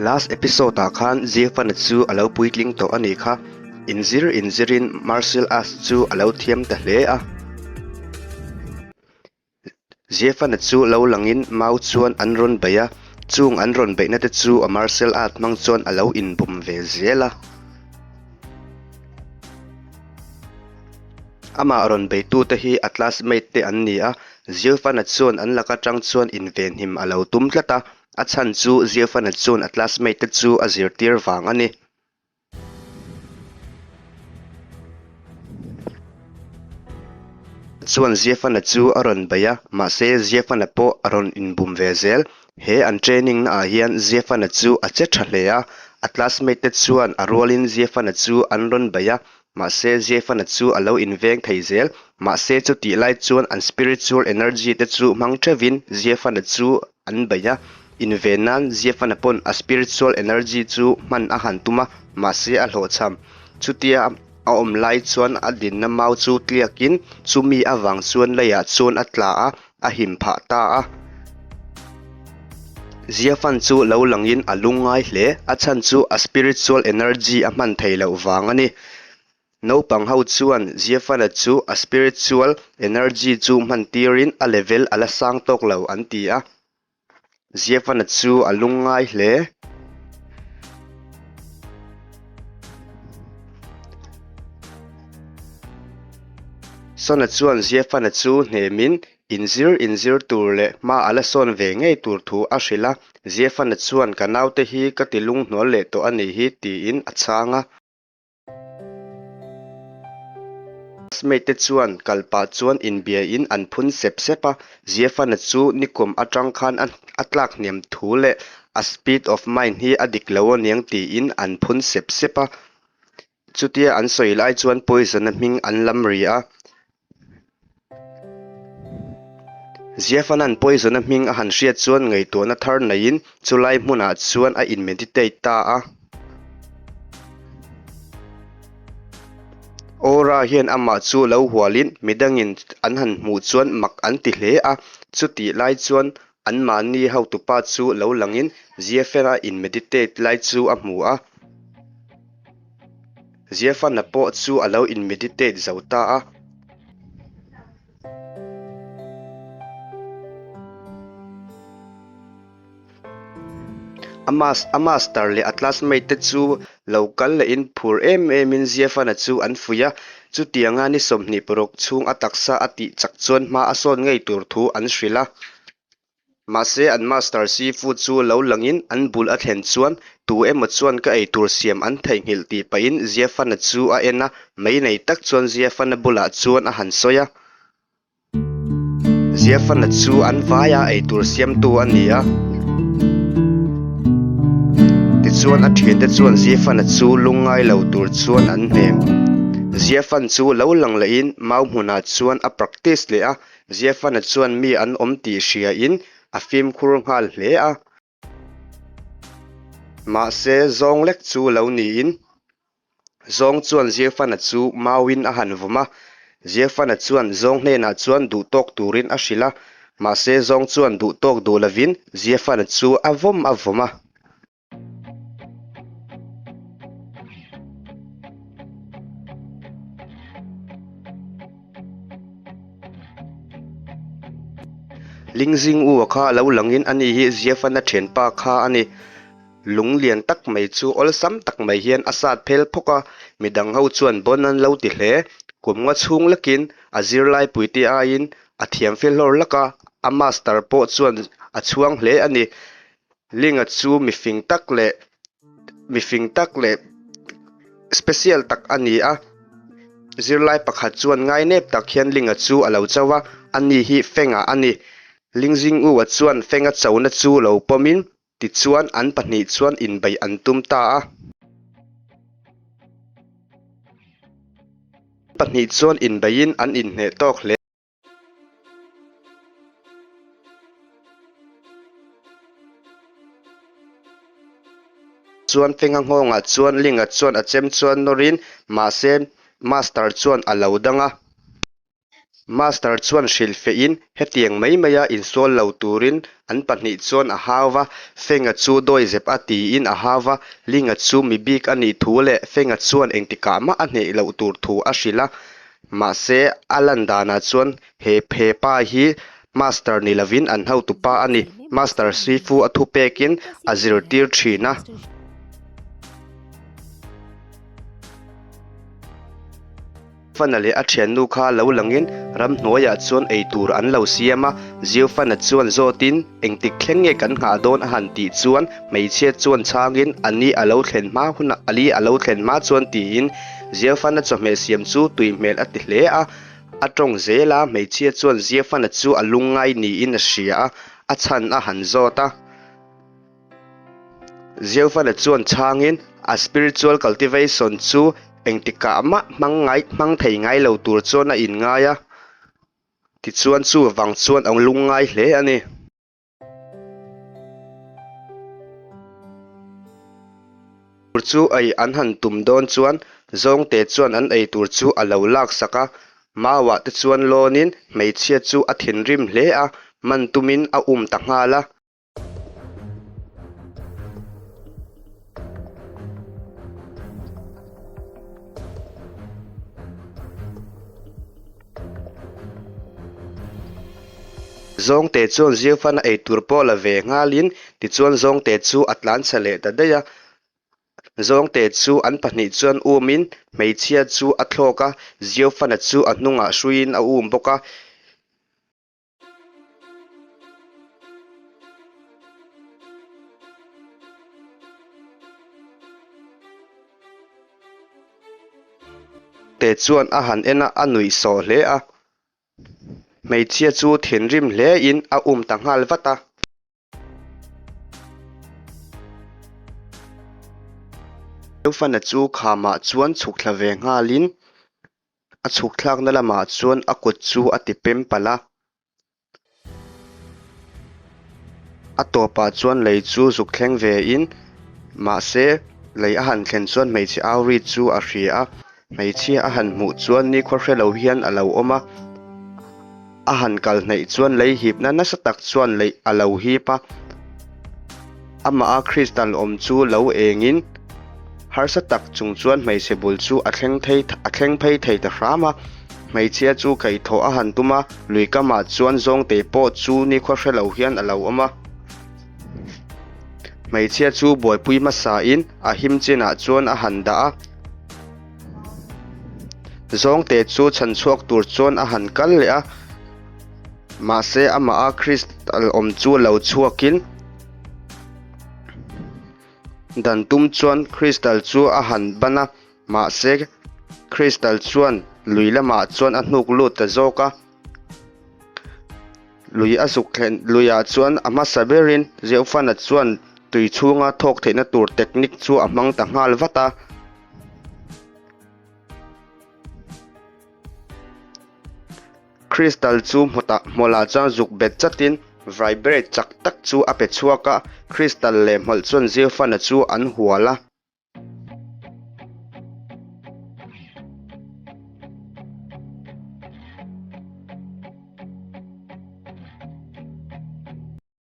Last episode ah khan Zirfana chu a lo puitling tawh a nih kha. Inzir inzirin martial arts chu a lo thiam ta hle a. Zirfana chu lo langin mau chuan an rawn beih a, chung an rawn beihna te chu a martial art hmang chuan a lo inbum ve zel a. Amah rawn beitute hi a classmate te an ni a, Zirfana chuan an lak atang chuan invenhim a lo tum tlat a. A chhan chu Ziafana chuan a classmate te chu a zirtir vang a ni. Chuan Ziafana chu a rawn bei a, mahse Ziafana pawh a rawn inbum ve zel. He an training na ah hian Ziafana chu a che tha hle a, a classmate te chuan a rualin Ziafana chu an rawn bei a, mahse Ziafana chu a lo inveng thei zel. Mahse chutih lai chuan an spiritual energy te chu hmang theuhin Ziafana chu An beih a, inven nan Ziafana pawn a spiritual energy chu hman a han tum a, mahse a hlawhchham. Chutia a awm lai chuan a dinna mau chu tliakin chumi avang chuan leiah chuan a tla a, a him phah ta a. Ziafan chu lo langin a lungngai hle, a chhan chu a spiritual energy a hman thei loh vang a ni. Naupang ho chuan Ziafana chu a spiritual energy chu hman tirin a level a la sang tawk lo an ti a. Ziafana chu a lungngai hle. Sona chuan Ziafana chu hnemin inzir inzir tur leh hma a la sawn ve ngei tur thu a hrilh a. Ziafana chuan ka naute hi ka ti lunghnual leh tawh a nih hi tiin a chhang a. Classmate te chuan kal pah chuan inbia in an phun sep sep a, Ziafana chu nikum atang khan a tlak hniam thu leh a speed of mind hi a dik lo aniang tiin an phun sep sep a. Chutia an sawi lai chuan poison a hming an lam ri a. Ziafana'n poison a hming a han hriat chuan ngaihtuahna thar neiin chulai hmunah chuan a in-meditate ta a. Aura hian amah chu lo hualin midangin an han hmuh chuan mak an ti hle a, chutih lai chuan anmahni hotupa chu lo langin Ziafana in-meditate lai chu a hmu a. Ziafana pawh chu a lo in-meditate zo ta a. A mas a master leh a classmate te chu lo kal lehin phur em emin Ziafana chu an fuih a. Chutianga ni 26 chhung a taksa a tih chak chuan hma a sawn ngei tur thu an hrilh a. Mahse an master seafood chu lo langin an bul a thlen chuan tu emaw chuan ka eitur siam an theihnghilh tih pahin Ziafana chu a en a, mei nei tak chuan Ziafana bulah chuan a han sawi a. Ziafana chu an vaia eitur siamtu a ni a. Tichuan a thiante chuan Ziafana chu lungngai lo tur chuan an hnem. Ziafan chu lo lang lehin mau hmunah chuan a practice leh a, Ziafana chuan mi an awm tih hriain a fimkhur nghal hle a. Mahse, zawng lek chu lo niin zawng chuan Ziafana chu mauin a han vawm a. Ziafana chuan zawng hnenah chuan duh tawk turin a hrilh a, mahse zawng chuan duh tawk duh lovin Ziafana chu a vawm a vawm a. Lingzing u a kha a lo langin ani hi Ziafana thianpa kha a ni. Lung lian tak mai chu awlsam tak mai hian a sat phel phawk a, midang ho chuan bawn an lo ti hle. Kum nga chhung lekin a zirlai puite aiin a thiam fel hlawr lak a, a master pawh chuan a chhuang hle a ni. Linga chu mifing tak leh mifing tak leh special tak a ni a, zirlai pakhat chuan ngainep tak hian Linga chu a lo cho a, ani hi Fenga a ni. Lingzing U-a chuan Fenga chona chu lo pawmin tichuan an pahnih chuan inbeih an tum ta a. Pahnih chuan inbeihin an inhneh tawk hle. Chuan Fenga nghawngah chuan Linga chuan a chem chuan nawrin mahse Master chuan a lo dang a. Master chuan hrilh fehin hetiang mai maia insual lo turin an pahnih chuan a hau va, Fenga chu dawizep a tiin a hau va, Linga chu mi bik a nih thu leh Fenga chuan engtikah mah a hneh loh tur thu a hrilh a, mahse a lan danah chuan he he pa hi Master ni lovin an hotupa a ni. Master Sifu a thupekin a zirtir thin a. Fana leh a thiannu kha lo langin ramhnuaiah chuan ei tur an lo siam a, Ziofana chuan zawtin engtik thleng nge kan nghah dawn a han tih chuan hmeichhia chuan chhangin a ni a lo thlen hma hunah a li a lo thlen hma chuan tiin Ziofana chawhmeh siam chu tui hmel a ti hle a, a tawng zel a, hmeichhia chuan Ziofana chu a lungngai niin a hria a, a chhan a han zawt a. Zeofana chuan chhangin a spiritual cultivation chu engtikah mah hmang ngai hmang thei ngai lo tur chuan a inngai a, tichuan chu vang chuan a lungngai hle a ni. Tur chu ei an han tum dawn chuan zawngte chuan an ei tur chu a lo laksak a, Mauah te chuan lawnin hmeichhia chu a thinrim hle a, man tumin a um ta nghal a. Zawngte chuan Ziofana ei tur pawh la ve nghalin tichuan Zawngte chu a tlanchhe leh ta daih a. Zawngte chu an pahnih chuan umin hmeichhia chu a thlawk a, Ziofana chu a hnungah hruiin a um bawk a. Te chuan a han en a, a nuih sawh hle a. Hmeichhia chu thinrim hle in a um ta nghal vat a. Fana chu khamah chuan chhuk thla ve nghalin a chhuk thlakna lamah chuan a kut chu a ti pem palh a. A tawpah chuan lei chu zuk thleng ve in mahse lei a han thlen chuan hmeichhe au ri chu a hria a, hmeichhia a han hmuh chuan nikhua hre lo hian a lo awm a, a han kal hnaih chuan lei hipna nasa tak chuan lei a lo hip a, amah a crystal awm chu lo engin harsa tak chung chuan hmeichhe bul chu a thleng thei a thleng phei thei ta hram a. Hmeichhia chu kaihthawh a han tum a, lui kamah chuan zawngte pawh chu nikhua hre lo hian a lo awm a. Hmeichhia chu buaipui hmasain a him chinah chuan a han dah a. Zawngte chu chhan chhuak tur chuan a han kal leh a, mahse amah a crystal awm chu lo chhuakin dan tum chuan crystal chu a han ban a. Mahse, Crystal chuan lui lamah chuan a hnuk lut ta zawk a. Lui a zuk thlen luiah chuan a hmasa berin Zeufana chuan tui chhunga thawk theihna tur technique chu a hmang ta nghal vat a. Crystal chu hmawtah hmawlhah chuan zuk bet chatin vibrate chak tak chu a pe chhuak a. Crystal leh hmawlh chuan Zeufana chu an hual a.